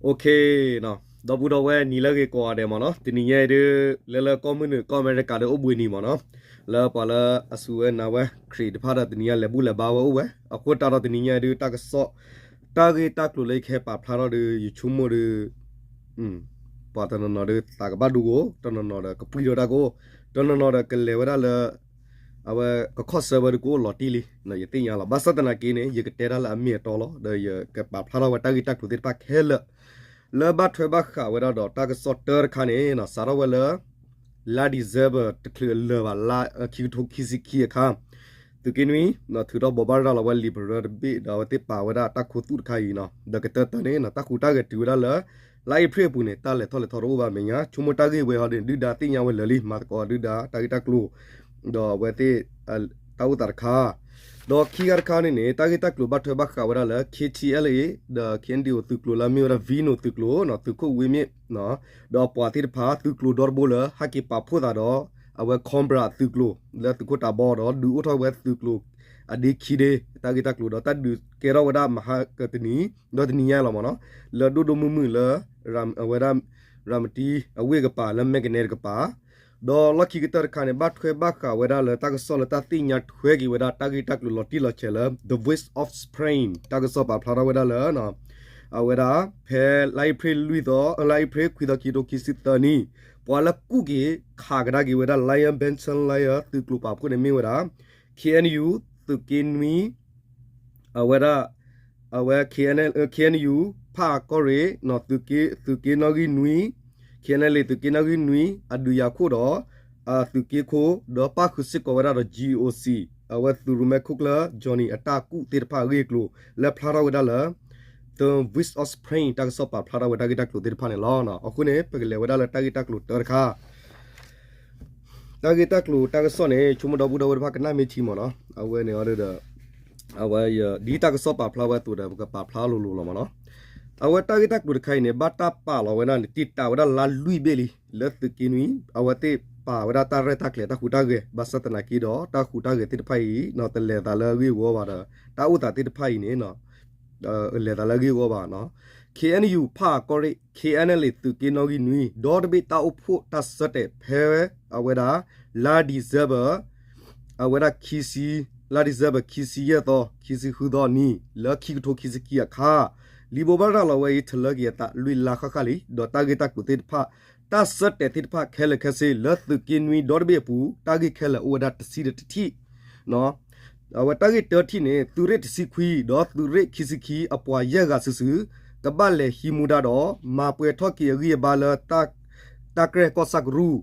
ဒီပုၢ်ဒီဝဲၢ်နံၤလၢအဂ့ၤကိးဂၤဒဲးမ့ၢ်နီၤ, တနံၤညါအံၤဒုး လၢလၢကီၢ်မုၢ်နုာ်ကီၢ်အမဲရကၤဒီးအိၣ်ဘှံးနံၤမ့ၢ်နီၤ, လၢပှၤလၢအစူၢ်ဝဲနာ်ဝဲခရံာ်တဖၣ်ဒီး တနံၤညါလဲၤဘူၣ်လဲၤဘါဝဲအိၣ်ဝဲ, အဃိတၢ်ဒီးတနံၤညါအံၤဒုး တၢ်ကစီၣ် တၢ်ဂ့ၢ်တၢ်ကျိၤလၢယကဟဲပာ်ဖျါထီၣ်ဒီး ယဆိကမိၣ်ဒီး ပှၤတနီၤနီၤဒီးသးကဘၣ်ဒိကိး, တနီၤနီၤဒီးကပှံၢ်ဒီးတၢ်ကိး, တနီၤနီၤဒီးကလဲၤဝဲဒၣ်လၢ အဝဲကခီၣ်ဆၢဝဲတကိးလီၤတံၢ်လံ, ယသ့ၣ်ညါလီၤ. ဘၣ်ဆၣ်သနာ်က့န့ၣ် ယကတဲတၢ်လၢအမ့ၢ်အတီလီၤ, ဒီးယကပာ်ဖျါထီၣ်ဝဲတၢ်ဂ့ၢ်တၢ်ကျိၤသ့ၣ်တဖၣ်ခဲလၢာ် လၢဘၣ်ထွဲဘၣ်ဃးဝဲဒၣ်ဒီးတၢ်ကစီၣ်တၢတခါန့ၣ် စးထီၣ်ဝဲလၢ လါ December တချုးအလၢာ်ဘၣ် လါခံကထိခံဆံခံအခါ သုးက့နွံ ထုးထီၣ်ဘိးဘၣ်ရၤလီၤဝဲ Liberal တဘ့ၣ် ဒီးအဝဲသ့ၣ်ပာ်ဝဲဒၣ်တၢ်ခူသူၣ်တခါအံၤနီၤ, ဒီးကတၢၢ်တၢၢ်န့ၣ် တၢ်ဟူးတၢ်ဂဲၤတုၤဝဲဒၣ်လၢ လါအ့ဖြ့ၣ်အပူၤန့ၣ် တၢ်လဲၤထီၣ်လဲၤထီတအိၣ်ဘၣ်မဲာ်ညါ, ဆိကမိၣ်တၢ်ဂ့ၢ်ဝဲဟီဒီး ဒုၣ်ဒါသ့ၣ်ညါဝဲလၢာ်လံ မၤသကိးဒုၣ်ဒါတၢ်ဂ့ၢ်တၢ်ကျိၤ ဒီးအဝဲသ့ၣ် တၢ်အိၣ်သးတခါ, ဒီးခံဂၤတခါန့ၣ်န့ၣ် တၢ်ဂ့ၢ်တၢ်ကျိၤဘၣ်ထွဲဘၣ်ဃးဝဲဒၣ်လၢ K T L A ဒီး K N D O သုးကျိၤလၢအမ့ၢ်ဝဲဒၣ် Veno သုးကျိၤ သုးခိၣ်ဝ့မ့ၣ် ဒီးအပှၤသ့ၣ်တဖၣ် သုးကျိၤဒီတဘိလၢ ဟဲက့ၤပာ်ဖှိၣ်သးဒီး အဝဲ Cobra သုးကျိၤ လၢသုးခိၣ်တၢ်ဘီဒီး ဒုးအိၣ်ထီၣ်ဝဲသုးကျိၤ အဒ့ခံဒ့ တၢ်ဂ့ၢ်တၢ်ကျိၤဒီး တၢ်ဒုးကဲထီၣ်ဝဲဒၣ်မဟါကတနံၤ ဒီးတနံၤညါလီၤမ့ၢ်နီၤ, လၢဒိၣ်ဒိၣ်မုၢ်မုၢ်လၢ အဝဲဒၣ် ရၤမတံအဝ့ၢ်ကပၤ လၢမဲကနဲတကပၤ ဒီးလီၢ်ခံကတၢၢ်တခါန့ၣ် ဘၣ်ထွဲဘၣ်ဃးဝဲဒၣ်လၢတၢ်ကစီၣ်လၢတၢ်သ့ၣ်ညါထွဲက့ၤဝဲဒၣ် တၢ်ဂ့ၢ်တၢ်ကျိၤလီၤတံၢ်လီၤဆဲးလၢ The Voice of Spring တၢ်ကစီၣ်ပာ်ဖျါထီၣ်ဝဲဒၣ်လၢ အဝဲဒၣ် ဖဲလါအ့ဖြ့ၣ်လွံၢ်သီ လါအ့ဖြ့ၣ်ခွံသီ ခံကထိခံဆံသၢနံၣ် ပှၤလၢကူၣ်က့ၤခးကဒါက့ၤဝဲဒၣ် Lion Battalion သုးကျိၤပာ်ဖှိၣ်န့ၣ်မ့ၢ်ဝဲဒၣ် K N U သုးက့နွံ အဝဲဒၣ် အဝဲ K N L K N U ဖၣ်ကီၢ်ရ့ၣ် သုးက့နီၣ်ဂံၢ်နွံ K N L A သုးက့နီၣ်ဂံၢ်နွံ အဒုးယၤခိၣ်ဒီး သုးက့ခိၣ် ဒီးပၣ်ဃုာ်စ့ၢ်ကီးဝဲဒၣ်ဒီး G O C အဝဲသုးရူမဲခိၣ်ကျၢၢ် Johnny အတၢ်ကူၣ်သ့ၣ်တဖၣ်အဂ့ၢ်အကျိၤ လၢဖျါထီၣ်ဝဲဒၣ်လၢ The Voice of Spring တၢ်ကစီၣ်ပာ်ဖျါထီၣ်ဝဲတၢ်ဂ့ၢ်တၢ်ကျိၤသ့ၣ်တဖၣ်န့ၣ်လီၤ. အဃိန့ၣ် ပကလဲၤဝဲဒၣ်လၢတၢ်ဂ့ၢ်တၢ်ကျိၤတၢတခါ တၢ်ဂ့ၢ်တၢ်ကျိၤတၢ်ကစီၣ်န့ၣ် ဆိကမိၣ်ဒီပုၢ်ဒီဝဲၢ်တဖၣ်ကနၣ်မ့ၢ်ထံမ့ၢ်နီၤ, အဝဲန့ၣ်ဒီး အဝဲ ဒ်တၢ်ကစီၣ်ပာ်ဖျါဝဲအသိးဒီး ပကပာ်ဖျါလိၤလိၤလီၤမ့ၢ်နီၤ. အဝဲတၢ်ဂ့ၢ်တၢ်ကျိၤတခါအံၤန့ၣ် ဘၣ်တၢ်ပာ်လီၤဝဲဒၣ်န့ၣ် တ့ၢ်တာ်ဝဲဒၣ်လါလွံၢ်ဘ့ၣ်လံ လၢသုးက့နွံ အဝဲသ့ၣ်ပာ်ဝဲဒၣ်တၢ်ရဲၣ်တၢ်ကျဲၤတၢ်ဟူးတၢ်ဂဲၤ ဘၣ်ဆၣ်သနာ်က့ဒီး တၢ်ဟူးတၢ်ဂဲၤသ့ၣ်တဖၣ်အံၤ တလဲၤသးလၢအဂ့ၢ်အဂီၢ်ဘၣ်ဒီး တၢ်အိၣ်သးသ့ၣ်တဖၣ်အံၤန့ၣ် လဲၤသးလၢအဂ့ၢ်အဂီၢ်ဘၣ်နီၤ. K N U ဖၣ်ကီၢ်ရ့ၣ် K N L A သုးက့နီၣ်ဂံၢ်နွံ ဒီတဘ့ၣ်တၢ်အိၣ်ဖှိၣ်တၢ်ဆၢတဲာ်ဖဲအဝဲဒၣ် လါ December အဝဲဒၣ်ခံဆံ လါ December ခံဆံယဲၢ်သီ ခံဆံဃုသီအနံၤ လၢခံကထိခံဆံခံအခါ လံာ်ဘိးဘၣ်ရၤလီၤဝဲအံၤ ထလၢက့ၤအသးလွံၢ်လါဃၣ်ဃၣ်လံ ဒီးတၢ်ဂ့ၢ်တၢ်ကျိၤသ့ၣ်တဖၣ် တၢ်ဆၢတဲာ်သ့ၣ်တဖၣ်ခဲလၢာ်ခဲဆ့ လၢသုးက့နွံဒီတဘ့ၣ်အပူၤ တၢ်ဂ့ၢ်ခဲလၢာ်အိၣ်ဝဲဒၣ်တဆံဒီးတထံၣ် အဝဲတၢ်ဂ့ၢ်တၢထံၣ်န့ၣ် သုးရ့ၣ်တဆံခွံ ဒီးသုးရ့ၣ်ခံဆံခံ အပှၤယဲၢ်ဂၤစုာ်စုာ် ကဘၣ်လဲၤဟံးမူဒါဒီး မၤပှဲၤထီၣ်က့ၤအဂံၢ်အဘါလၢ တၢ်ကရၢၢ်ကီၢ်ဆၣ်ကရူၢ်,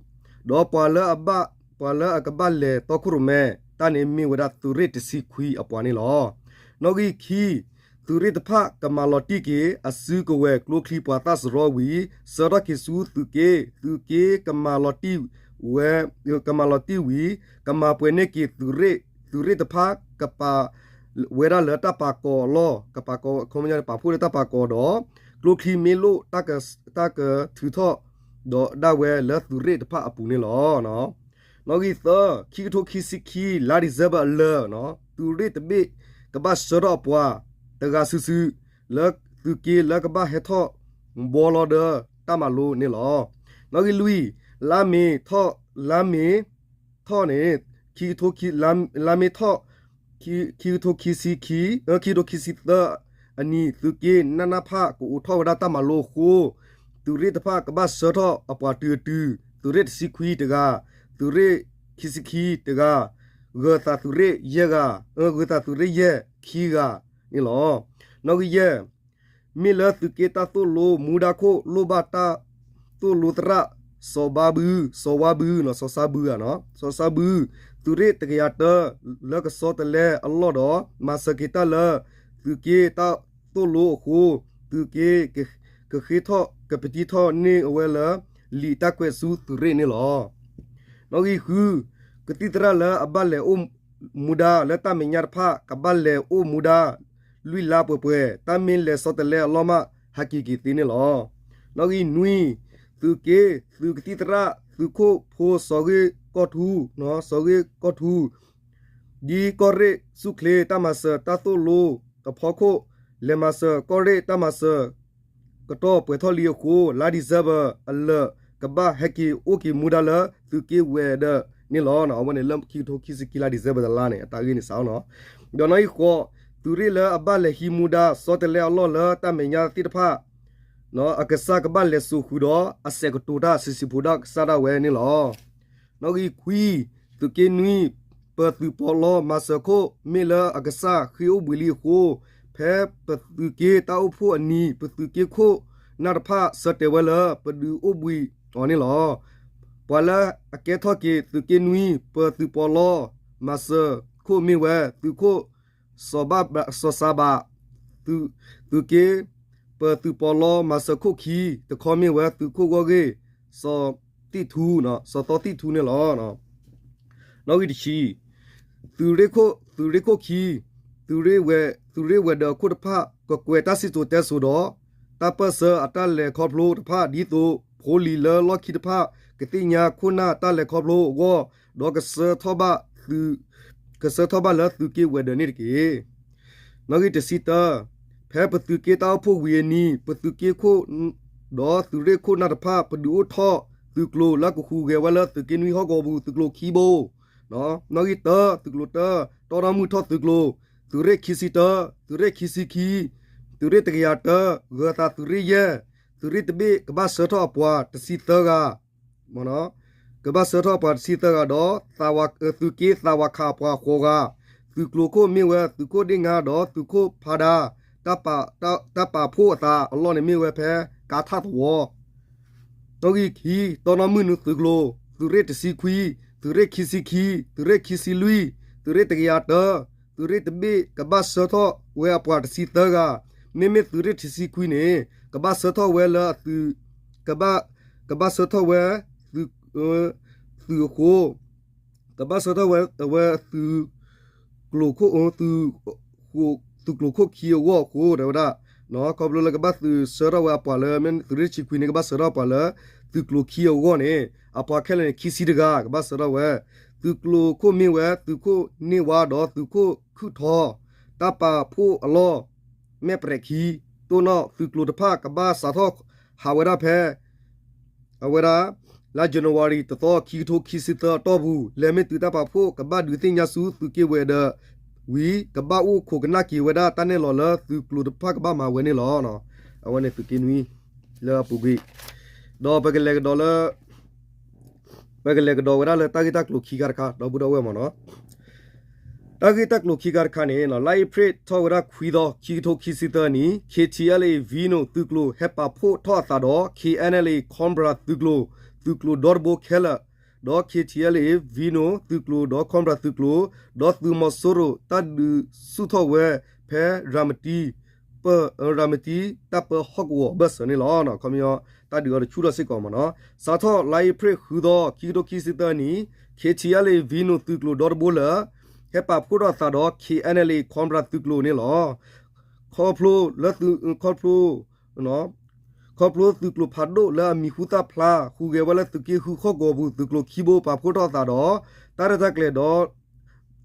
ဒီးပှၤလၢအဘၣ် ပှၤလၢအကဘၣ်လဲၤတီခိၣ်ရိၣ်မဲ တၢ်န့ၣ်မ့ၢ်ဝဲဒၣ်သုးရ့ၣ်တဆံခွံအပှၤန့ၣ်လီၤ. နီၣ်ဂံၢ်ခံ သုးရ့ၣ်တဖၣ်ကမၤလီၤတံၢ်က့ၤ အစုကဝဲၤကျိချံပှၤသၣ်စရီဝံၤ ဆှၢထီၣ်က့ၤဆူသုးက့, သုးက့ကမၤလီၤတံၢ်ဝဲ ကမၤလီၤတံၢ်ဝံၤ ကမၤပှဲၤန့ၢ်က့ၤသုးရ့ၣ်, သုးရ့ၣ်တဖၣ်ကပာ်ဝဲဒၣ်လၢတၢ်ပာ်ကီၤအလီၢ်, ကပာ်ကီၤ ခီပညီန့ၣ် ပာ်ဖှိၣ်လၢတၢ်ပာ်ကီၤဒီး ကျိချံမ့ၢ်လိၣ် တၢ်ကထုးထီၣ်ဒီးဒၣ်ဝဲလၢသုးရ့ၣ်တဖၣ်အပူၤန့ၣ်လီၤ. နီၣ်ဂံၢ်သၢ ခံကထိခံဆံခံ လါ December အလၢာ် သုးရ့ၣ်တဘ့ၣ်ကဘၣ်ဆှၢထီၣ်အပှၤတဂၤစုာ်စုာ် လၢသုးက့လၢကဘၣ်ဟဲထီၣ်ဘှီလီၤဒီးတၢ်မၤလိန့ၣ်လီၤ. နီၣ်ဂံၢ်လွံၢ် လါမ့ၤထီၣ် လါမ့ၤထီၣ်န့ၣ် ခံကထိ လါမ့ၤထီၣ် ခံကထိခံဆံခံ ခံကထိခံဆံသၢအနံၤ သုးက့ နနဖ ကအိးထီၣ်ဝဲဒၣ်တၢ်မၤလိအဃိ သုးရ့ၣ်တဖၣ်ကဘၣ်ဆှၢထီၣ်အပှၤတုၤအတုၤ သုးရ့ၣ်တဆံခွံတဂၤ, သုးရ့ၣ်ခံဆံခံတဂၤ, ဂၢၤသးသုးရ့ၣ်ယဲၢ်ဂၤ, ဂၢၤသးသုးရ့ၣ်ယဲၢ်ခံဂၤန့ၣ်လီၤ. နီၣ်ဂံၢ်ယဲၢ် မ့ၢ်လၢသုးက့တၢ်သိၣ်လိမူဒါခိၣ် လိၣ်ဘၣ်တၢ်သိၣ်လိသရၣ် စီၤဘါဘု, စီၤဝါဘု, စီၤစါဘုဧါ, စီၤစါဘု, သုးရ့ၣ်တကယၤတၢ လၢကဆီတလဲအလီၢ်ဒီး မၤစၢၤက့ၤတၢ်လၢ သုးက့တၢ်သိၣ်လိအဃိ သုးက့ ကဃ့ထီၣ် ကပတံထီၣ်န့ၢ်အဝဲလၢ လံာ်တၢ်ကွဲးဆူသုးရ့ၣ်န့ၣ်လီၤ. နီၣ်ဂံၢ်ဃု ကသံၣ်သရၣ်လၢအဘၣ်လဲၤအိၣ်မူဒါလၢတၢ်မဲာ်ညါတဖၣ် ကဘၣ်လဲၤအိၣ်မူဒါ လွံၢ်လါပှဲၤပှဲၤ တၢ်မ့ၢ်လဲၤဆီတလဲအလီၢ်မး ဟဲက့ၤက့ၤသ့န့ၣ်လီၤ. နီၣ်ဂံၢ်နွံ သုးက့ သုးကသံၣ်သရၣ် သုးခိၣ်ဖိ စီၤဂ့ၢ်ကီၢ်ထူ, စီၤဂ့ၢ်ကီၢ်ထူ ဒ်ကီၢ်ရ့ၣ်ဆူၣ်ချ့တၢ်မၤစၢၤတၢ်သိၣ်လိအဖီခိၣ် လဲၤမၤစၢၤကီၢ်ရ့ၣ်တၢ်မၤစၢၤ ကတီၢ်ပှဲၤထီၣ်လံအဃိ လါ December အလၢာ် ကဘၣ်ဟဲက့ၤအိၣ်က့ၤမူဒါလၢသုးက့ဝဲၤဒၢးန့ၣ်လီၤ. အဝဲန့ၣ်လၢခံကထိခံဆံခံ လါ December တလါန့ၣ် အတၢ်ဂ့ၢ်န့ၣ်စးအီၤနီၤ. ဒီးနီၣ်ဂံၢ်ဃိး, သုးရ့ၣ်လၢအဘၣ်လဲၤဟံးမူဒါ ဆီတလဲအလီၢ်လၢတၢ်မဲာ်ညါသ့ၣ်တဖၣ် အကစၢ်ကဘၣ်လဲၤစိာ်ဃုာ်ဒီး အဆဲးကတိၤတၢ် စံးစံးဖိဒၣ်ကစၢ်ဒၣ်ဝဲန့ၣ်လီၤ. နီၣ်ဂံၢ်ခွံ, သုးက့နွံ, ပသုးပီးလီမၤစၢၤခိၣ် မ့ၢ်လၢအကစၢ်ဃ့အိၣ်ဘှံးလံအဃိ, ဖဲပသုးက့တၢ်အိၣ်ဖှိၣ်အနံၤ ပသုးက့ခိၣ်နၢ်တဖၣ် ဆၢတဲာ်ဝဲလၢပဒုးအိၣ်ဘှံးအီၤန့ၣ်လီၤ. ပှၤလၢအကဲထီၣ်က့ၤသုးက့နွံ ပသုးပီးလီမၤစၢၤခိၣ်မ့ၢ်ဝဲ သုးခိၣ် စီၤဘၣ် စီၤစၢ်ဘၣ်, သုးက့ ပသုးပီးလီမၤစၢၤခိၣ်ခံတခီမ့ၢ်ဝဲ သုးခိၣ်ဂီၢ်ဂ့ၢ် စီၤသံၣ်ထူ, စီၤသီသံၣ်ထူန့ၣ်လီၤ. နီၣ်ဂံၢ်တဆံ, သုးရ့ၣ်ခိၣ်, သုးရ့ၣ်ခိၣ်ခံ, သုးရ့ၣ်ဝဲ, သုးရ့ၣ်ဝဲၤဒၢးအခိၣ်တဖၣ် ကကွဲးတၢ်စံၣ်စိၤတဲစိၤဒီး တၢ်ပၢၢ်ဆၢအတၢ်လဲၤခီဖျိတဖၣ် ဒ်သိးဖိလံၤလၢလီၢ်ခံတဖၣ် ကသ့ၣ်ညါခိၣ်နၢ်တၢ်လဲၤခီဖျိအဂီၢ်, ဒီးကဆၢထီၣ်ဘၣ်သုး ကဆၢထီၣ်ဘၣ်လၢသုးက့ဝဲၤဒၢးန့ၣ်တက့ၢ်. နီၣ်ဂံၢ်တဆံတၢ, ဖဲပသုးက့တၢ်အိၣ်ဖှိၣ်ဝံၤအနံၤ ပသုးက့ခိၣ် ဒီးသုးရ့ၣ်ခိၣ်နၢ်တဖၣ် ပဒုးအိၣ်ထီၣ်သုးကျိၤလၢကဃုဂဲၤဝဲလၢသုးက့နွံဟီၣ်ကဝီၤပူၤ သုးကျိၤခံဘိ, နီၣ်ဂံၢ်တၢ, သုးကျိၤတၢ, တီနီၣ်မုၢ်ထီၣ်သုးကျိၤ, သုးရ့ၣ်ခံဆံတၢ, သုးရ့ၣ်ခံဆံခံ, သုးရ့ၣ်တကယၤတၢ, ဂၢၤသးသုးရ့ၣ်ယဲၢ်, သုးရ့ၣ်တဘ့ၣ် ကဘၣ်ဆၢထီၣ်အပှၤတဆံသၢဂၤ ကဘၣ်ဆၢထီၣ်ပှၤတဆံသၢဂၤဒီး သုးက့သးဝးခးအပှၤဃိးဂၤ, သုးကျိၤခိၣ်မ့ၢ်ဝဲသုးခိၣ်ဒ့ၣ်ငါဒီးသုးခိၣ်ဖါဒါ, တၢ်ပာ်ဖှိၣ်အသးအလီၢ်န့ၣ်မ့ၢ်ဝဲဖဲကါထၣ်သဝီ, နီၣ်ဂံၢ်ခံ, တီနီၣ်မုၢ်နုာ်သုးကျိၤ, သုးရ့ၣ်တဆံခွံ, သုးရ့ၣ်ခံဆံခံ, သုးရ့ၣ်ခံဆံလွံၢ်, သုးရ့ၣ်တကယၤတၢ, သုးရ့ၣ်တဘ့ၣ် ကဘၣ်ဆၢထီၣ်ဝဲအပှၤတဆံသၢဂၤ, မ့မ့ၢ်သုးရ့ၣ်တဆံခွံန့ၣ် ကဘၣ်ဆၢထီၣ်ဝဲလၢအသုး ကဘၣ်ဆၢထီၣ်ဝဲ သုးအဃိ, ကဘၣ်ဆၢထီၣ်ဝဲအဝဲသုး ကျိၤခိၣ် သုးကျိၤခိၣ်ခံအဂီၢ်အဃိ တဲဝဲဒၣ်, ခီဖျိလၢကဘၣ်သုးဆၢထီၣ်ဝဲအပှၤလၢ မ့ၢ်သုးရ့ၣ်တဆံခွံန့ၣ် ကဘၣ်ဆၢထီၣ်ပှၤလၢ သုးကျိၤခံအဂီၢ်န့ၣ် အပှၤခဲလၢာ်န့ၣ် ခံဆံတဂၤ ကဘၣ်ဆၢထီၣ်ဝဲ, သုးကျိၤခိၣ်မ့ၢ်ဝဲ သုးခိၣ်န့ၢ်ဝါဒီးသုးခိၣ်ခုၣ်ထီ, တၢ်ပာ်ဖှိၣ်အလီၢ် မဲၣ်ပြဲးခံ, တိၢ်နီၣ်သုးကျိၤတဖၣ် ကဘၣ်စးထီၣ်ဟးဝဲဒၣ်ဖဲ အဝဲဒၣ် လါ January တသီ ခံကထိခံဆံသၢအတီၢ်ပူၤ လဲၤမ့ၢ်သုးတၢ်ပာ်ဖှိၣ် ကဘၣ်ဒုးသ့ၣ်ညါဆူသုးက့ဝဲၤဒၢးဝံၤ ကဘၣ်အိၣ်ခိးကနၣ်က့ၤဝဲဒၣ်တၢ်နဲၣ်လီၤလၢသုးကျိၤတဖၣ်ကဘၣ်မၤဝဲန့ၣ်လီၤ. အဝဲန့ၣ်သုးက့နွံ လၢအပူၤကွံာ် ဒီးပကလဲၤကဒီးလၢ ပကလဲၤကဒီးဝဲဒၣ်လၢတၢ်ဂ့ၢ်တၢ်ကျိၤခံခါတခါ ဒီပုၢ်ဒီဝဲၢ်မ့ၢ်နီၤ. တၢ်ဂ့ၢ်တၢ်ကျိၤခံခါတခါန့ၣ် လါအ့ဖြ့ၣ်ထီၣ်ဝဲဒၣ်ခွံသီ ခံကထိခံဆံသၢနံၣ် KTLA Veno သုးကျိၤဟဲပာ်ဖှိၣ်ထီၣ်အသးဒီး KNLA Cobra သုးကျိၤ, သုးကျိၤဒီတဘိခဲလၢာ်, ဒီး KTLA Veno သုးကျိၤဒီး Cobra သုးကျိၤ, ဒီးသုးမီၤစိရိၤ တၢ်ဒုးဆူၣ်ထီၣ်ဝဲဖဲ ရၤမတံ ပ ရၤမတံ တၢ်ပၢဟီၣ်ကဝီၤအဘၢၣ်စၢၤန့ၣ်လီၤ. ခီပညီ တၢ်ဒုးအီၤတဆူၣ်ထီၣ်စ့ၢ်ကီးမ့ၢ်နီၤ. စးထီၣ်လါအ့ဖြ့ၣ်ဃုသီ ခံကထိခံဆံသၢနံၣ် KTLA Veno သုးကျိၤဒီတဘိလၢာ် ဟဲပာ်ဖှိၣ်ထီၣ်အသးဒီး KNLA Cobra သုးကျိၤန့ၣ်လီၤ. ခီဖျိလၢသုး ခီဖျိ ခီဖျိသုးကျိၤဖးဒိၣ်လၢအမံၤဟူသၣ်ဖျါ ဟူးဂဲၤဝဲလၢသုးက့ဃုဟီၣ်ကဝီၤပူၤ သုးကျိၤခံဘိပာ်ဖှိၣ်ထီၣ်အသးဒီး တၢ်ရဲၣ်တၢ်ကျဲၤဒီး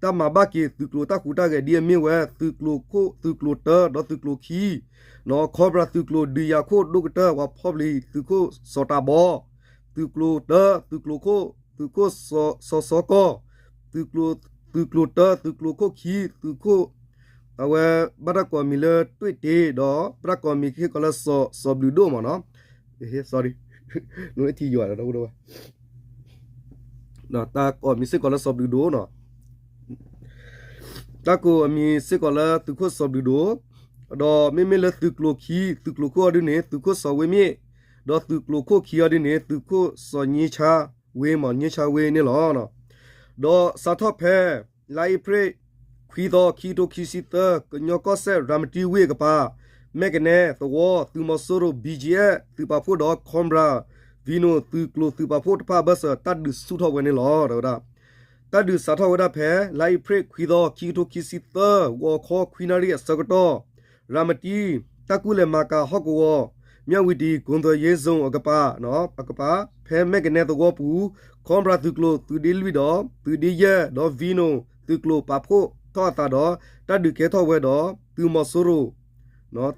တၢ်မၤဘၣ်က့ၤသုးကျိၤတၢ်ဟူးတၢ်ဂဲၤဒ်အမ့ၢ်ဝဲ သုးကျိၤခိၣ် သုးကျိၤတၢ ဒီးသုးကျိၤခံ နီၤ Cobra သုးကျိၤ ဒုးယၤခိၣ်ဒိၣ်ကတၢၢ် ပှၤဖီၣ်ပျံၤသုးခိၣ်စီၤတၢ်ဘီ သုးကျိၤတၢ သုးကျိၤခိၣ် သုးခိၣ်စီၤစီကီၢ် သုးကျိၤ သုးကျိၤတၢ သုးကျိၤခိၣ်ခံ သုးခိၣ် အဝဲဘၣ်တၢ်ကိးအမံၤလၢတွ့ၣ်တ့ၢ် ဒီးဘၣ်တၢ်ကိးအမံၤစ့ၢ်ကီးလၢ စီၤဘျုးဒိၣ်မ့ၢ်နီၤ, တၢ်ကိးအမံၤစ့ၢ်ကီးလၢစီၤဘျုးဒိၣ်နီၤ, တၢ်ကိးအမံၤစ့ၢ်ကီးလၢသုးခိၣ်စီၤဘျုးဒိၣ်, ဒီးမ့မ့ၢ်လၢသုးကျိၤခံ သုးကျိၤခိၣ်အီၤဒ်န့ၣ် သုးခိၣ်စီၤဝ့မ့ၣ်, ဒီးသုးကျိၤခိၣ်ခံအီၤဒ်န့ၣ် သုးခိၣ်စီၤည့ဆါဝ့မ့ၢ် ည့ဆါဝ့န့ၣ်လီၤ. ဒီးစးထီၣ်ဖဲ လါအ့ဖြ့ၣ် ခွံသီ ခံကထိခံဆံသၢ ကညီကီၢ်စဲၣ် ရၤမတံဝ့ၢ်အကပၤ မဲၣ်ကနဲသဝီ သုးမီၤစိရိၤ ဘံၣ်ကၠံၣ်အဲၣ် သုးပာ်ဖှိၣ်ဒီး Cobra Veno သုးကျိၤသုးပာ်ဖှိၣ်တဖၣ်အဘၢၣ်စၢၤ တၢ်ဒုးဆူၣ်ထီၣ်ဝဲန့ၣ်လီၤ. တဲဝဲဒၣ် တၢ်ဒုးစးထီၣ်ဝဲဒၣ်ဖဲ လါအ့ဖြ့ၣ် ခွံသီ ခံကထိခံဆံသၢ ဂီၤခီခွံနၣ်ရံၣ်အဆၢကတီၢ် ရၤမတံ တၢ်ကူၣ်လဲၤမၤကၤဟီၣ်ကဝီၤ မၠၣ်ဝံၤတံၣ် ကိၣ်သွဲးယ့ၣ်စိၣ်အကပၤ အကပၤ ဖဲမဲၣ်ကနဲသဝီပူၤ Cobra သုးကျိၤ သုးဒ့လွံၢ်ဒီး သုးဒ့ယဲၢ် ဒီး Veno သုးကျိၤပာ်ဖှိၣ်ထီၣ်အသးဒီး တၢ်ဒုးကဲထီၣ်ဝဲဒီး သုးမီၤစိရိၤ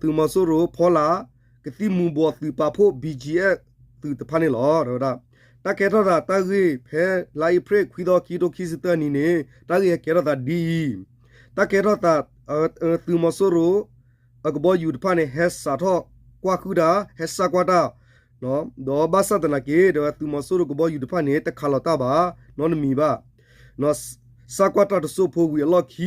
သုးမီၤစိရိၤဖီလာ် ကသံၣ်မူၤဘှီးသုးပာ်ဖှိၣ် ဘံၣ်ကၠံၣ်အဲၣ် သုးတဖၣ်န့ၣ်လီၤ. တၢ်ကဲထီၣ်သးတၢ်ဂ့ၢ်ဖဲလါအ့ဖြ့ၣ်ခွံသီ ခံကထိခံဆံသၢနံၣ်န့ၣ် တၢ်ဂ့ၢ်ဟဲကဲထီၣ်သးဒ်အံၤ, တၢ်ကဲထီၣ်သး သုးမီၤစိရိၤ အကဘီယူၤတဖၣ်န့ၣ် ဟဲစးထီၣ်ကွၢ်ဃုာ်တၢ် ဟဲစးကွၢ်တၢ် ဒီးဘၣ်ဆၣ်သနာ်က့ ဒီးသုးမီၤစိရိၤကဘီယူၤတဖၣ်န့ၣ် တခးလီၤတၢ်ဘၣ် နီတမံၤဘၣ်. စးကွၢ်တၢ်တစိၢ်ဖိဝံၤအလီၢ်ခံ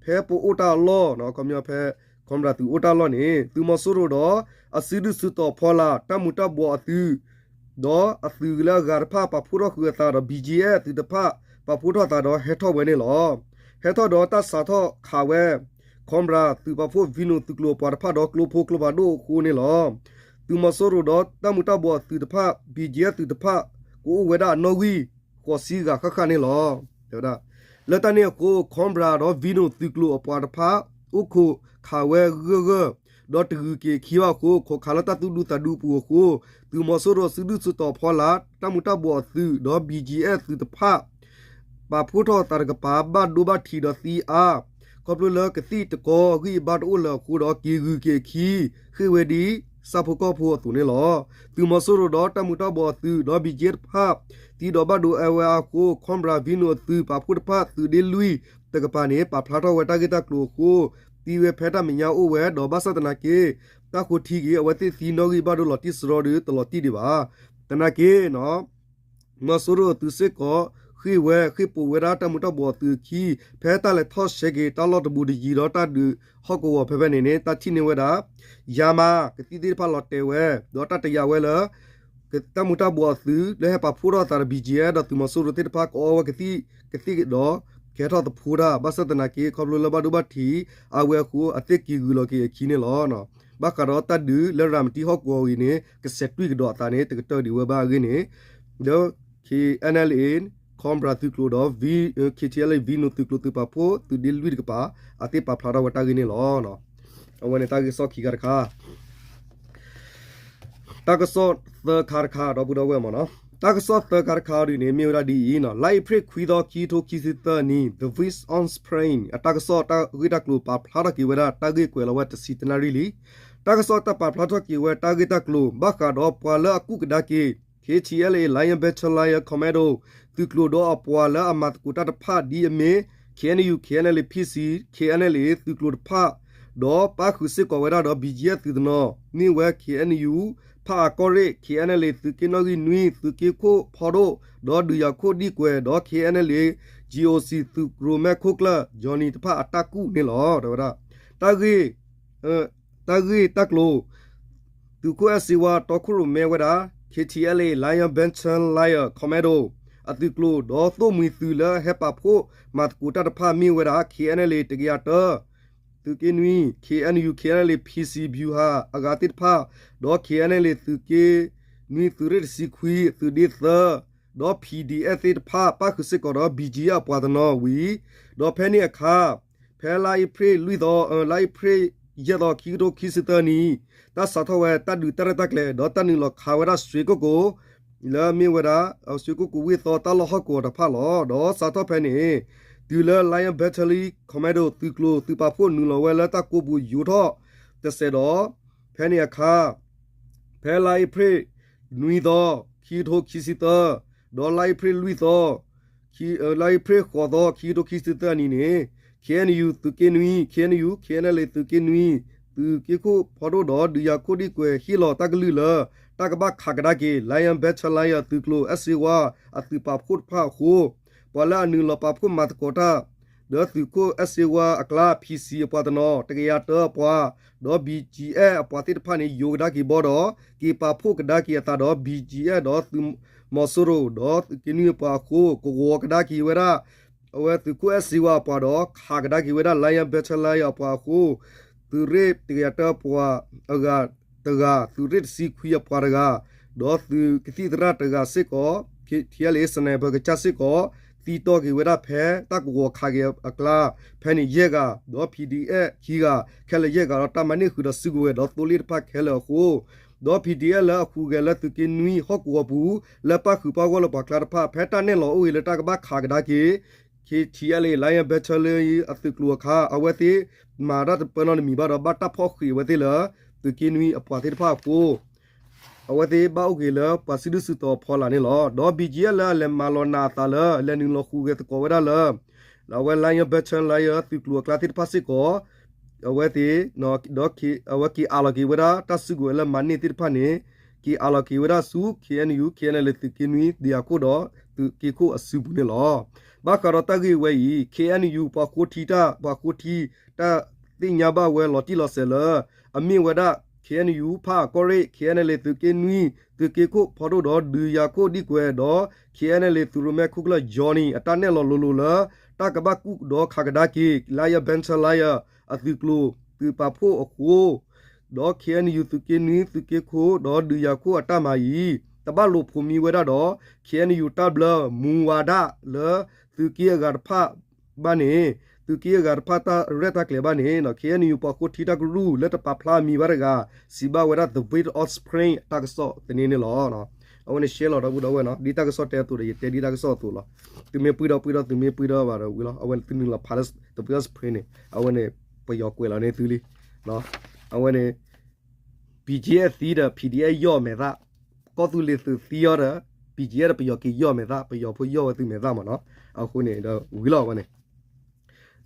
ဖဲပအိၣ်တၢ်အလီၢ် ခီဖျိဖဲ Cobra သုးအိၣ်တၢ်အလီၢ်န့ၣ် သုးမီၤစိရိၤဒီး အစုဒုၣ်စုတီၤဖီလာ် တၢ်မူၤတၢ်ဘှီးအသုး ဒီးအသုးလၢအဂၤတဖၣ်ပာ်ဖှိၣ်ထီၣ်ဃုာ်အသးဒီး ဘံၣ်ကၠံၣ်အဲၣ် သုးတဖၣ် ပာ်ဖှိၣ်ထီၣ်သးဒီးဟဲထီၣ်ဝဲန့ၣ်လီၤ. ဟဲထီၣ်ဒီးတၢ်စးထီၣ်ခးဝဲ Cobra သုးပာ်ဖှိၣ် Venom သုးကျိၤအပှၤတဖၣ်ဒီးကျိဖိကျိဖးဒိၣ်အဃိန့ၣ်လီၤ. သုးမီၤစိရိၤဒီးတၢ်မူၤတၢ်ဘှီးအသုးတဖၣ် ဘံၣ်ကၠံၣ်အဲၣ် သုးတဖၣ် ကအိၣ်ဝဲဒၣ်အနီၣ်ဂံၢ် ဃိးဆံဂၤဃၣ်ဃၣ်န့ၣ်လီၤ. လၢတၢ်န့ၣ်အဃိ Cobra ဒီး Venom သုးကျိၤအပှၤတဖၣ် အိၣ်ခိးခးဝဲဂၢၢ်ဂၢၢ် ဒီးတဂုၤက့ၤခံဘၣ်အဃိ ခိးခးလၢတၢ်သူၣ်ဒူသးဒူအပူၤအဃိ သုးမီၤစိရိၤစုဒုၣ်စုတီၤဖီလာ် တၢ်မူၤတၢ်ဘှီးအသုး ဒီး ဘံၣ်ကၠံၣ်အဲၣ် သုးတဖၣ် ပာ်ဖှိၣ်ထီၣ်သးတကပၤ ဘၣ်ဒိဘၣ်ထံးဒီးသံအါ ခီဖျိလၢကသံၣ်တကီဂံၢ်အဘါတအိၣ်လၢၤအဃိဒီး က့ၤဂုၤက့ၤအခံ ဃ့ၢ်ဝဲဒ်ဆၣ်ဖိကီၢ်ဖိအသိးန့ၣ်လီၤ. သုးမီၤစိရိၤဒီးတၢ်မူၤတၢ်ဘှီးအသုး ဒီး ဘံၣ်ကၠံၣ်အဲၣ် တဖၣ် သံဒီးဘၣ်ဒိအါဝဲအါအဃိ Cobra Venom အသုးပာ်ဖှိၣ်တဖၣ် သုးဒ့လွံၢ်တကပၤန့ၣ် ပာ်ဖျါထီၣ်ဝဲတၢ်ဂ့ၢ်တၢ်ကျိၤအဃိ သံဝဲဖဲတၢ်မဲာ်ညါအိၣ်ဝဲဒီး ဘၣ်ဆၣ်သနာ်က့ တၢ်ဃိထံက့ၤ အဝဲသ့ၣ်သံနီၣ်ဂံၢ်ဘၣ်ဒိလီၤတံၢ်စရီဒီး တလီၤတံၢ်ဒံးဘၣ်. သနာ်က့ သုးမီၤစိရိၤအသုးစ့ၢ်ကီး ဃ့ၢ်ဝဲ ဃ့ၢ်ပိာ်ဝဲဒၣ်တၢ်မူၤတၢ်ဘှီးအသုးအခံ ဖဲတၢ်လဲၤထီၣ်ဆှဲက့ၤတၢ်လီၢ်တဘူးတယံၤဒီးတၢ်ဒုးဟီၣ်ကဝီၤဖဲဖဲန့ၣ်န့ၣ် တၢ်ထံၣ်န့ၢ်ဝဲဒၣ် ယါမါ ကသံၣ်သ့ၣ်တဖၣ်လီၤတဲာ်ဝဲ ဒီးတၢ်တယာ်ဝဲလၢ တၢ်မူၤတၢ်ဘှီးအသုး လၢဟဲပာ်ဖှိၣ်ထီၣ်သးဒီး ဘံၣ်ကၠံၣ်အဲၣ် ဒီးသုးမီၤစိရိၤသ့ၣ်တဖၣ် ကအီဝဲကသံၣ်ကသ့ၣ်ဒီး ကဲထီၣ်သဖှိတၢ် ဘၣ်ဆၣ်သနာ်က့ ခီဖျိလၢဘၣ်ဒိဘၣ်ထံးအါဝဲအဃိ အသ့ၣ်က့ၤဂုၤလီၤက့ၤအခံန့ၣ်လီၤ. ဘၣ်ဃးဒီးတၢ်ဒုးလၢရၤမတံဟီၣ်ကဝီၤအံၤန့ၣ် ကစဲးတွံၢ်ကဒီးအသးန့ၣ် တကတၢၢ်ဒံးဝဲဘၣ်အဂ့ၢ်န့ၣ် ဒီး ခ့ၣ်အဲၣ်အဲၣ်လ့ၣ် Cobra သုးကျိၤဒီး ခ့ၣ်ထံၣ်အဲၣ်လ့ၣ် Venom သုးကျိၤသုးပာ်ဖှိၣ် သုးဒ့လွံၢ်တကပၤ အသ့ၣ်ပာ်ဖျါထီၣ်ဝဲတၢ်ဂ့ၢ်န့ၣ်လီၤ. အဝဲန့ၣ်တၢ်ဂ့ၢ်ကစီၣ်ခံခါတခါ တၢ်ကစီၣ်သၢခါတခါ ဒီပုၢ်ဒီဝဲၢ်မ့ၢ်နီၤ, တၢ်ကစီၣ်သၢခါတခါအံၤန့ၣ် မ့ၢ်ဝဲဒၣ်ဒ်အံၤ, လါအ့ဖြ့ၣ်ခွံသီ ခံကထိခံဆံသၢနံၣ် The Voice on Spring အတၢ်ကစီၣ်တၢ်ဂ့ၢ်တၢ်ကျိၤပာ်ဖျါထီၣ်က့ၤဝဲဒၣ် တၢ်ဂ့ၢ်ကွဲးလီၤဝဲတဆံတနၣ်ရံၣ်လံ. တၢ်ကစီၣ်တၢ်ပာ်ဖျါထီၣ်က့ၤဝဲတၢ်ဂ့ၢ်တၢ်ကျိၤ ဘၣ်ဃးဒီးပှၤလၢအကူၣ်ကဒါက့ၤ ခ့ၣ်ထံၣ်အဲၣ်လ့ၣ် Lion Battalion Commando သုးကျိၤဒီးအပှၤလၢအမၤသကိးတၢ်တဖၣ်ဒ်အမ့ၢ် ခ့ၣ်အဲၣ်ယူၣ် ခ့ၣ်အဲၣ်အဲၣ်လ့ၣ် ဖံၣ်စံၣ် ခ့ၣ်အဲၣ်အဲၣ်လ့ၣ် သုးကျိၤတဖၣ် ဒီးပၣ်ဃုာ်စ့ၢ်ကီးဝဲဒၣ်ဒီး ဘံၣ်ကၠံၣ်အဲၣ် သုးတနီၤ မ့ၢ်ဝဲ ခ့ၣ်အဲၣ်ယူၣ် ဖၣ်အၣ်ကီၢ်ရ့ၣ် ခ့ၣ်အဲၣ်အဲၣ်လ့ၣ် သုးက့နီၣ်ဂံၢ်နွံ သုးက့ခိၣ်ဖီဒိၣ် ဒီးဒုးယၤခိၣ်ဒံၣ်ကွဲၤ ဒီး ခ့ၣ်အဲၣ်အဲၣ်လ့ၣ် GOC သုးရိၣ်မဲခိၣ်ကျၢၢ် Johnny တဖၣ်အတၢ်ကူၣ်န့ၣ်လီၤ. တဲဝဲဒၣ် တၢ်ဂ့ၢ် တၢ်ဂ့ၢ်တၢ်ကျိၤ သုးခိၣ်အဲၣ်စ့ဝါတီခိၣ်ရိၣ်မဲဝဲဒၣ် ခ့ၣ်ထံၣ်အဲၣ်လ့ၣ် Lion Battalion Commando အသုးကျိၤ ဒီးသိၣ်မှံၤသုးလၢဟဲပာ်ဖှိၣ်မၤသကိးတၢ်တဖၣ်မ့ၢ်ဝဲဒၣ် ခ့ၣ်အဲၣ်အဲၣ်လ့ၣ် တကယၤတၢ သုးက့နွံ ခ့ၣ်အဲၣ်ယူၣ် ခ့ၣ်အဲၣ်အဲၣ်လ့ၣ် ဖံၣ်စံၣ် ဗျူဟာ အဂၤသ့ၣ်တဖၣ် ဒီး ခ့ၣ်အဲၣ်အဲၣ်လ့ၣ် သုးက့နွံ သုးရ့ၣ်တဆံခွံ သုးဒ့သၢ ဒီး PDF သ့ၣ်တဖၣ် ပၣ်ဃုာ်စ့ၢ်ကီးဒီး ဘံၣ်ကၠံၣ်အဲၣ် အပှၤတနီၤဝံၤ ဒီးဖဲန့ၣ်အခါ ဖဲလါအ့ဖြ့ၣ်လွံၢ်သီ လါအ့ဖြ့ၣ်ယဲၢ်သီ ခံကထိခံဆံသၢနံၣ် တၢ်စးထီၣ်ဝဲတၢ်ဒုးတၢ်ရဲၣ်တၢ်ကျဲၤ ဒီးတၢ်နုာ်လီၤခးဝဲဒၣ် ရွှေကုက္ကို လၢမ့ၢ်ဝဲဒၣ် ရွှေကုက္ကို ဝ့ၢ်သီတၢ်လီၢ်ဟီၣ်ကဝီၤတဖၣ်လီၤ. ဒီးစးထီၣ်ဖဲန့ၣ် တုၤလၢ Lion Battalion Commando သုးကျိၤသုးပာ်ဖှိၣ်နုာ်လီၤဝဲလၢတၢ်ကိးပူၤယိၤထီၣ်တစဲးဒီး ဖဲန့ၣ်အခါ ဖဲလါအ့ဖြ့ၣ်နွံသီ ခံကထိခံဆံသၢ ဒီးလါအ့ဖြ့ၣ်လွံၢ်သီ လါအ့ဖြ့ၣ်ဃိးသီ ခံကထိခံဆံသၢအနံၤန့ၣ် ခ့ၣ်အဲၣ်ယူၣ် သုးက့နွံ ခ့ၣ်အဲၣ်ယူၣ် ခ့ၣ်အဲၣ်အဲၣ်လ့ၣ် သုးက့နွံ သုးက့ခိၣ်ဖီဒိၣ်ဒီး ဒုးယၤခိၣ်ဒံၣ်ကွဲၤ ဟ့ၣ်လီၤတၢ်ကလုၢ်လၢ တၢ်ကဘၣ်ခးကဒါက့ၤ Lion Battalion သုးကျိၤ အဲၣ်စ့ဝါ အသုးပာ်ဖှိၣ်တဖၣ်အဃိ ပှၤလၢအနုာ်လီၤပာ်ဖှိၣ်မၤသကိးတၢ် ဒီးသုးခိၣ်အဲၣ်စ့ဝါအကျါ ဖံၣ်စံၣ် အပှၤတနီၤ တကယၤတၢအပှၤ ဒီး ဘံၣ်ကၠံၣ်အဲၣ် အပှၤသ့ၣ်တဖၣ်န့ၣ် ယိၤကဒါက့ၤဘီဒီး က့ၤပာ်ဖှိၣ်ကဒါက့ၤအသးဒီး ဘံၣ်ကၠံၣ်အဲၣ် ဒီးသုးမီၤစိရိၤ ဒီးသုးက့နွံအပှၤအဃိ ကဝီၤကဒါက့ၤဝဲဒၣ် အဝဲသုးခိၣ်အဲၣ်စ့ဝါအပှၤဒီး ခးကဒါက့ၤဝဲဒၣ် Lion Battalion အပှၤအဃိ သုးရ့ၣ်တကယၤတၢအပှၤ အဂၤတဂၤ သုးရ့ၣ်တဆံခွံအပှၤတဂၤ ဒီးသုးကသံၣ်သရၣ်တဂၤစ့ၢ်ကီး ထံအလ့ sniper ကစၢ်စ့ၢ်ကီး သံတီၢ်က့ၤဝဲဒၣ်ဖဲတၢ်ကဝီၤခးက့ၤအကျါ ဖဲန့ၣ်ယဲၢ်ဂၤ ဒီး PDF ခံဂၤ ခဲလၢာ်ယဲၢ်ဂၤ ဒီးတၢ်မၤန့ၢ်ဃုာ်ဒီးစုကဝဲၤဒီးသိလ့ၣ်တဖၣ်ခဲလၢာ်အဃိ ဒီး PDF လၢအဟူးဂဲၤလၢသုးက့နွံဟီၣ်ကဝီၤပူၤ လၢပၣ်ဃုာ်ပၣ်ဂီၢ်လၢပှၤကျါတဖၣ် ဖဲတၢ်နဲၣ်လီၤအိၣ်ဂ့ၤလၢတၢ်ကဘၣ်ခးကဒါက့ၤ ခ့ၣ်ထံၣ်အဲၣ်လ့ၣ် Lion Battalion အသုးကျိၤအခါ အဝဲသ့ၣ်မၤတၢ်တပၢၢ်နီတမံၤဘၣ်ဒီး ဘၣ်တၢ်ဖီၣ်ဃံးအဝဲသ့ၣ်လၢ သုးက့နွံအပှၤသ့ၣ်တဖၣ်အဃိ အဝဲသ့ၣ်ဘၣ်အိၣ်က့ၤလၢပှၤစုဒုၣ်စုတီၤအဖီလာ်န့ၣ်လီၤ. ဒီး ဘီၣ်ကၠံအ့ လၢအလဲၤမၤလီၤနးအသးလၢ လဲၤနုာ်လီၤဃုာ်ဂဲၤသကိးဝဲဒၣ်လၢ အဝဲ Lion Battalion သုးကျိၤအကျါသ့ၣ်တဖၣ်စ့ၢ်ကီး အဝဲသ့ၣ် ဒီးအဝဲက့ၤအးလီၤက့ၤဝဲဒၣ်တၢ်စုကဝဲၤလၢမၤန့ၢ်သ့ၣ်တဖၣ်န့ၣ် က့ၤအးလီၤက့ၤဝဲဒၣ်ဆူ ခ့ၣ်အဲၣ်ယူၣ် ခ့ၣ်အဲၣ်ယူၣ် သုးက့နွံ ဒုးယၤခိၣ်ဒီးသုးက့ခိၣ်အစုပူၤန့ၣ်လီၤ. ဘၣ်ဃးဒီးတၢ်ဂ့ၢ်ဝဲအံၤ ခ့ၣ်အဲၣ်ယူၣ် ပှၤဃိထံတၢ် ပှၤဃိထံ တၢ်သ့ၣ်ညါဘၣ်ဝဲလီၤတံၢ်လီၤဆဲးလၢ အမ့ၢ်ဝဲဒၣ် ခ့ၣ်အဲၣ်ယူၣ် ဖၣ်အကီၢ်ရ့ၣ် ခ့ၣ်အဲၣ်ယူၣ် သုးက့နွံ သုးက့ခိၣ်ဖီဒိၣ်ဒီးဒုးယၤခိၣ်ဒံကွဲးဒီး ခ့ၣ်အဲၣ်ယူၣ် သုးရိၣ်မဲခိၣ်ကျၢၢ် Johnny အတၢ်နဲၣ်လီၤလိၤလိၤလၢ တၢ်ကဘၣ်ကူၣ်ဒီးခးကဒါက့ၤ Lion Battalion အသုးကျိၤသုးပာ်ဖှိၣ်အဃိ ဒီး ခ့ၣ်အဲၣ်ယူၣ် သုးက့နွံ သုးက့ခိၣ် ဒီးဒုးယၤခိၣ်အတၢ်မၤအံၤ တဘၣ်လိာ်ဖိးမံဝဲဒၣ်ဒီး ခ့ၣ်အဲၣ်ယူၣ် တၢ်ဘျၢမူဝါဒၣ်လၢ သုးက့အဂၤတဖၣ်ဘၣ်န့ၣ် သုးက့အဂၤတဖၣ်တၢ်ရဲၣ်တၢ်ကျဲၤဘၣ်န့ၣ် ခ့ၣ်အဲၣ်ယူၣ် ပှၤဃိထံတၢ်ကရူၢ်လၢတပာ်ဖျါမံၤဘၣ်တဂၤ စံးဘၣ်ဝဲဒၣ် The Weight of Spring တၢ်ကစီၣ်သန့န့ၣ်လီၤ. အဝဲန့ၣ် ရှဲလီၤဒီပုၢ်ဒီဝဲၢ်နီၤ ဒ်တၢ်ကစီၣ်တဲအသိးဒီး ယတဲဒ်တၢ်ကစီၣ်အသိးလီၤ. သုမ့ၢ်ပှံၢ်ဒီးပှံၢ်ဒီး သုမ့ၢ်ပှံၢ်ဒီးဘၣ်ဒီးဝံၤလီၤ. အဝဲသုနုာ်လီၤဖးလၢ The Weight of Spring န့ၣ် အဝဲန့ၣ် ပယီၤကွဲးလီၤန့ၢ်သုလံ. အဝဲန့ၣ် ဘီၣ်ကၠံအ့ သံဒီး ဖံးဒံအ့ ယီၢ်မဲာ်သၣ်, ကီၢ်သူလ့ၤသုးသံအီၤဒီး ဘီၣ်ကၠံအ့ ဒီးပယီၤက့ၤယီၢ်မဲာ်သၣ်, ပယီၤဖိယီၢ်ဝဲသုမဲာ်သၣ်မ့ၢ်နီၤ. အဃိန့ၣ်ဒီးဝံၤလီၤဝဲန့ၣ်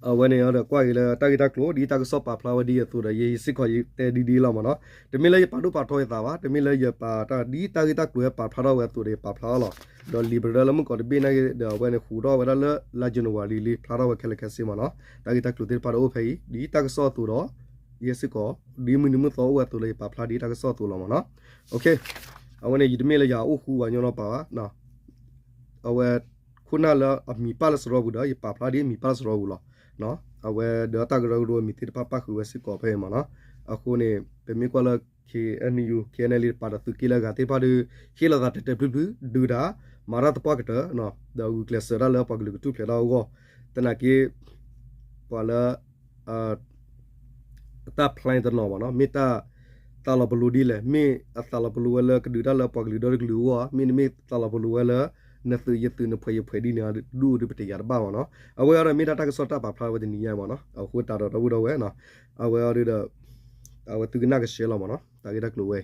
အဝဲန့ၣ်ဒီးကွၢ်က့ၤလၢတၢ်ဂ့ၢ်တၢ်ကျိၤ ဒ်တၢ်ကစီၣ်ပာ်ဖျါဝဲဒ်အသိးဒီး ယစ့ၢ်ကီးယတဲဒ်ဒ်လီၤမ့ၢ်နီၤ. တမ့ၢ်လၢယပာ်ဒိၣ်ပာ်ထီယသးဘၣ်, တမ့ၢ်လၢယပာ်တၢ်ဒ်တၢ်ဂ့ၢ်တၢ်ကျိၤဟဲပာ်ဖျါထီၣ်ဝဲအသိးဒီးယပာ်ဖျါအီၤလီၤ. ဒီးလံာ်ပရၢလၢမုၢ်ကီးတဘ့ၣ်နာ်က့ဒီး အဝဲန့ၣ်ဟူးထီၣ်ဝဲဒၣ်လၢ လါယနူၤအါရံၤလံ ဖျါထီၣ်ဝဲခဲလၢာ်ခဲဆ့မ့ၢ်နီၤ. တၢ်ဂ့ၢ်တၢ်ကျိၤသ့ၣ်တဖၣ်ဒီးအိၣ်ဖဲအံၤ ဒ်တၢ်ကစီၣ်အသိးဒီး ယဲစ့ၢ်ကီး ဒ်မုၢ်နံၤမုၢ်သီအိၣ်ဝဲအသိးလၢယပာ်ဖျါဒ်တၢ်ကစီၣ်အသိးလီၤမ့ၢ်နီၤ. အဝဲန့ၣ် ယတမ့ၢ်လၢယအိၣ်ဃူဝဲညီလီၤပာ်ဘၣ် အဝဲ ခိၣ်နၢ်လၢအမံၤပၢ်လၢစရီပူၤဒီး ယပာ်ဖျါဒ်မံၤပၢ်လၢစရီပူၤလီၤ. အဝဲဒီးတၢ်ကရၢကရိအမံၤသ့ၣ်တဖၣ်ပၣ်ဃုာ်ဝဲစ့ၢ်ကီးဖဲအံၤမ့ၢ်နီၤ. အဃိန့ၣ် ပမ့ၢ်ကွၢ်လၢ ခ့ၣ်အဲၣ်ယူၣ် ခ့ၣ်အဲၣ်ယူၣ် တပၤဒီးသုးက့လၢအဂၤသ့ၣ်တဖၣ်ဒီး ဟ့ၣ်လီၤသးတဲာ်တဲာ်ဖျုးဖျုး ဒုးတၢ် မၤတၢ်သပှၢ်ကတၢၢ် ဒီးဂုာ်ကျဲးစၢးတၢ်လၢပှၤကလုာ်ကထူၣ်ဖျဲးတၢ်အဂီၢ် သနာ်က့ ပှၤလၢ အတၢ် plan တနီၤမ့ၢ်နီၤ မ့ၢ်တၢ်သးလီၤပလိာ်ဒ်လဲၣ်, မ့ၢ်အသးလီၤပလိာ်ဝဲလၢကဒုးတၢ်လၢပှၤကလုာ်ဒီတကလုာ်အဂီၢ်ဧါ, မ့တမ့ၢ်သးလီၤပလိာ်ဝဲလၢ နသုးယသုးနဖှဲးယဖှဲးဒ်န့ၣ်ဒုးအိၣ်ဒုးပတယာ်တဘၣ်မ့ၢ်နီၤ. အဝဲအံၤဒီးမ့ၢ်ဒၣ်တၢ်ကစီၣ်တၢ်ပာ်ဖျါဝဲတနံၤညါမ့ၢ်နီၤ. အဃိသတးဒီးဒီပုၢ်ဒီဝဲၢ် အဝဲအံၤဒီး အဝဲသုကနၣ်ကဆှဲလီၤမ့ၢ်နီၤ တၢ်ဂ့ၢ်တၢ်ကျိၤဝဲ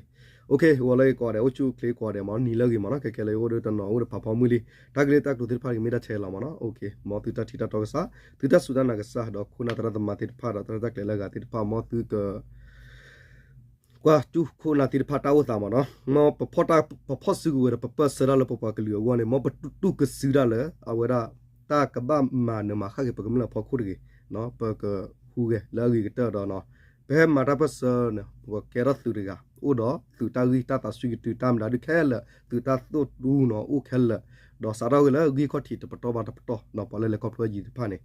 အံၤ. ဂီၤလၢယကိးဂၤဒဲး အိၣ်ဆူၣ်အိၣ်ချ့ကိးဂၤဒဲးမ့ၢ်နီၤ နံၤလၢအဂ့ၤမ့ၢ်နီၤ ခဲခဲလၢာ်ယအိၣ်ဒီးတနီၤအိၣ်ဒီးဖးဖီမုၢ်လံ. တၢ်ဂ့ၢ်တၢ်ကျိၤသ့ၣ်တဖၣ်ကမ့ၢ်ဒၣ်ထဲလီၤမ့ၢ်နီၤ. မ်သုတၢ်ထံၣ်တၢ်တီကစၢ် သုတၢ်စူၢ်တၢ်နာ်ကစၢ် ဒီးခိၣ်နၢ်သရၣ်သမါသ့ၣ်တဖၣ်ဒီးတၢ်ရဲၣ်တၢ်ကျဲၤလၢအဂၤသ့ၣ်တဖၣ် မ်သုက ကွၢ်တူၢ်ခိၣ်နၢ်သ့ၣ်တဖၣ်တၢ်အိၣ်သးမ့ၢ်နီၤ. မ်ပဖီၣ်တၢ် ပဖီၣ်စုကဝဲၤဒီး ပပၢၢ်ဆၢတၢ်လၢပပှၤကလုာ်အဂီၢ်န့ၣ် မ်ပတူၢ်ကစုတၢ်လၢ အဝဲဒၣ် တၢ်ကဘၣ်မၤနၢၤမၤဃၣ်က့ၤပကမျၢၢ်အဖီခိၣ်တဂ့ၤ. ပကဟူးဂဲၤလၢအဂ့ၤကတၢၢ်ဒီး ပဟဲမၤတၢ်ပၢၢ်ဆၢန့ၣ် ပကဲထီၣ်သုးတဂၤ အိၣ်ဒီးသုးတၢ်ဂံၢ်တၢ်သး ဆူၣ်ကတုၤတၢ်မတၤဒုးခဲလၢာ် သုးတၢ်သိၣ်တူနီၤအိၣ်ခဲလၢာ် ဒီးစးထီၣ်ဝဲလၢဂံၢ်ခီၣ်ထံးတပတီၢ်ဘၣ်တပတီၢ် ပှၤလၢလဲၤခီဖျိယံၤတဖၣ်န့ၣ်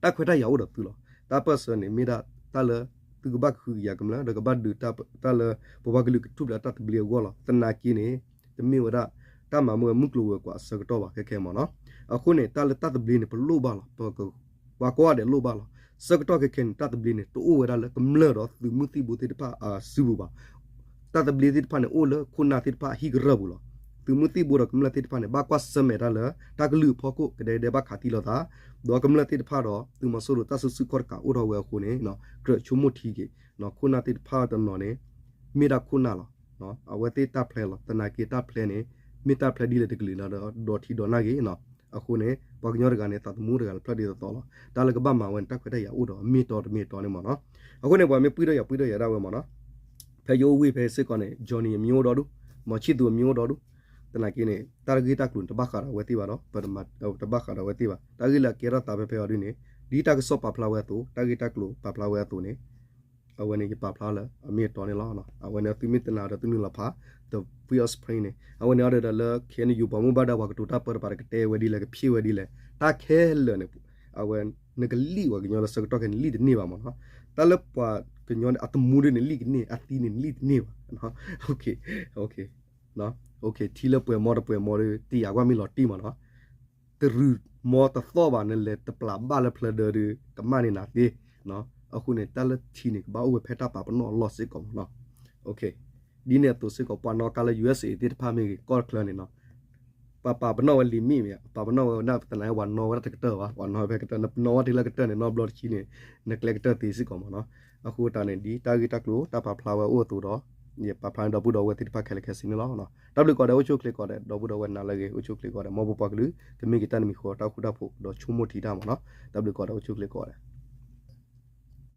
တၢ်ခွဲးတၢ်ယာ်အိၣ်ဒီးသုလီၤ. တၢ်ပၢၢ်ဆၢန့ၣ် မ့ၢ်ဒၣ်တၢ်လၢ သုကဘၣ်ကဟုကယာ်ကမျၢၢ် ဒီးကဘၣ်ဒုးတၢ်လၢ ပပှၤကလုာ်ကထူၣ်ဖျဲးတၢ်သဘျ့အဂီၢ်လီၤ. သနာ်က့န့ၣ် တမ့ၢ်ဝဲဒၣ် တၢ်မၤမုၢ်ဝဲမုၢ်ကျိၤဝဲၤကွာ်အဆၢကတီၢ်ဘၣ်ခဲခဲမ့ၢ်နီၤ. အဃိန့ၣ် တၢ်လၢတၢ်သဘျ့န့ၣ် ပလိၣ်ဘၣ်လီၤ. ပက ပှၤကိးဂၤဒဲးလိၣ်ဘၣ်လီၤ. ဆၢကတီၢ်ခဲခဲန့ၣ် တၢ်သဘျ့န့ၣ် တအိၣ်ဝဲဒၣ်လၢကမျၢၢ်ဒီးသုးမုၢ်သံၣ်ဘိသ့ၣ်တဖၣ် အစုပူၤဘၣ်. တၢ်သဘျ့သ့ၣ်တဖၣ်န့ၣ် အိၣ်လၢခိၣ်နၢ်သ့ၣ်တဖၣ်အဟံၣ်ကရၢၢ်ပူၤလီၤ. သုးမုၢ်သံၣ်ဘိဒီးကမျၢၢ်သ့ၣ်တဖၣ်န့ၣ် ဘၣ်ကွၢ်ဆၢၣ်မဲာ်တၢ်လၢ တၢ်ကလုၢ်အဖီခိၣ် ကဒဲကဒဲဘၣ်ခးသံလိာ်သး ဒီးကမျၢၢ်သ့ၣ်တဖၣ်ဒီး သုးမီၤစိရိၤတၢ်စုဆူၣ်ခီၣ်တကးအိၣ်ထီၣ်ဝဲအဃိန့ၣ် ကြၢးဆိကမိၣ်ထံက့ၤ ခိၣ်နၢ်သ့ၣ်တဖၣ်တနီၤန့ၣ် မ့ၢ်ဒၣ်ခိၣ်နၢ်လီၤ. အဝဲသ့ၣ်တၢ် plan လီၤ. သနာ်က့တၢ် plan န့ၣ် မ့ၢ်တၢ်ဖျဲးဒ်လဲၣ်တကလုာ်လၢဒီး ဒီးထံဒီးနၢ်ဂ့ၤနီၤ. အဃိန့ၣ် ပှၤကညီတဂၤန့ၣ် သးသမူတဂၤလၢဖျၢၣ်ဒ်သိးသိးလီၤ. တၢ်လၢကဘၣ်မၤဝဲန့ၣ် တၢ်ခွဲးတၢ်ယာ်အိၣ်ဒီးအမ့ၢ်တီတမ့ၢ်တီန့ၣ်မ့ၢ်နီၤ. အဃိန့ၣ် ပှၤမ့ၢ်ပှံၢ်ဒီးယၤပှံၢ်ဒီးယၤဒၣ်ဝဲမ့ၢ်နီၤ. ဖဲယအိၣ်ဝံၤဖဲစ့ၢ်ကီးန့ၣ် Johnny အမံၤအိၣ်ဒီးဒူၣ်, မီၤဆံၣ်သူးအမံၤအိၣ်ဒီးဒူၣ်. သနာ်က့န့ၣ် တၢ်ဂ့ၢ်တၢ်ကျိၤန့ၣ် တဘၣ်ဃးဒီးအဝဲသ့ၣ်ဘၣ်ဒီး တဘၣ်ဃးဒီးအဝဲသ့ၣ်ဘၣ်. တၢ်ဂ့ၢ်လၢအကဲထီၣ်သးဖဲဖဲအီၤဒ်န့ၣ် ဒ်တၢ်ကစီၣ်ပာ်ဖျါဝဲအသိး တၢ်ဂ့ၢ်တၢ်ကျိၤပာ်ဖျါဝဲအသိးန့ၣ် အဝဲန့ၣ် ယပာ်ဖျါလၢအမ့ၢ်အတီန့ၣ်လီၤ. အဝဲန့ၣ်သုမ့ၢ်တနာ်ဒီးသုနုာ်လီၤဖး The Weight of Spring န့ၣ် အဝဲန့ၣ်အီၤဒီးလၢ ခ့ၣ်အဲၣ်ယူၣ် ပှၤမိၢ်ဘၣ်ဒါပှၤကတိၤတၢ်ပၢတပၤဒီးကတဲဝဲဒ်လဲၣ် ကဖျိဝဲဒ်လဲၣ် တၢ်ခဲလၢာ်န့ၣ် အဝဲ နကလံၣ်ပှၤကညီလၢဆၢကတီၢ်ခဲအံၤနလံၣ်တန့ၢ်ဘၣ်မ့ၢ်နီၤ. တၢ်လၢပှၤကညီန့ၣ် အသမူဒ်န့ၣ်လံၣ်ကန့ၢ် အသံန့ၣ်နလံၣ်တန့ၢ်ဘၣ်. ထံလၢပှဲၤမီတပှဲၤမီဒီး တယာ်ကွၢ်မ့ၢ်လီၤတံၢ်မ့ၢ်နီၤ. တရူးမီတသီၣ်ဘၣ် နလဲၤတပျၢ်ဘၣ်လၢဖျၢၣ်ဒၢဒီး ကမၣ်န့ၢ်နၤသ့. အဃိန့ၣ် တၢ်လၢထံန့ၣ် ကဘၣ်အိၣ်ဝဲဖဲတၢ်ပာ်ပနီၣ်အလီၢ်စ့ၢ်ကီးမ့ၢ်နီၤ. ဒ်န့ၣ်အသိးစ့ၢ်ကီး ပှၤနီၣ်ကါလၢ ယူၢ်အ့ၣ်အ့ သ့ၣ်တဖၣ်မ့ၢ်ဂ့ၤ ကီၢ်ချၢန့ၣ်နီၤ ပပာ်ပနီၣ်ဝဲ limit မ့ၢ် ပာ်ပနီၣ်ဝဲဒၣ် ပသနာ်က့ ပှၤနီၣ်ဝဲဒၣ်တကတၢၢ်ဘၣ်, ပှၤနီၣ်ဝဲဖဲကတၢၢ်, နပနီၣ်ဝဲတုၤလၢကတၢၢ်န့ၣ် နီတဘျီတဆံန့ၣ် နကျဲကတၢၢ်သ့စ့ၢ်ကီးမ့ၢ်နီၤ. အဃိသတးန့ၣ် ဒ်တၢ်ဂ့ၢ်တၢ်ကျိၤ တၢ်ပာ်ဖျါဝဲအိၣ်အသိးဒီး ယပာ်ဖျါန့ၢ်ဒီပုၢ်ဒီဝဲၢ်သ့ၣ်တဖၣ်ခဲလၢာ်ခဲဆ့န့ၣ်လီၤ. တၢ်ဘျုးကိးဂၤဒဲး အိၣ်ဆူၣ်အိၣ်ချ့ကိးဂၤဒဲး, ဒီပုၢ်ဒီဝဲၢ်နၤလၢအဂ့ၤ အိၣ်ဆူၣ်အိၣ်ချ့ကိးဂၤဒဲး, မ်ပပှၤကလုာ် ကမ့ၢ်က့ၤတၢ်နမံၤဃီ တၢ်ဃူတၢ်ဖိး ဒီးဆိကမိၣ်ထံတၢ်မ့ၢ်နီၤ. တၢ်ဘျုးကိးဂၤဒဲး အိၣ်ဆူၣ်အိၣ်ချ့ကိးဂၤဒဲး.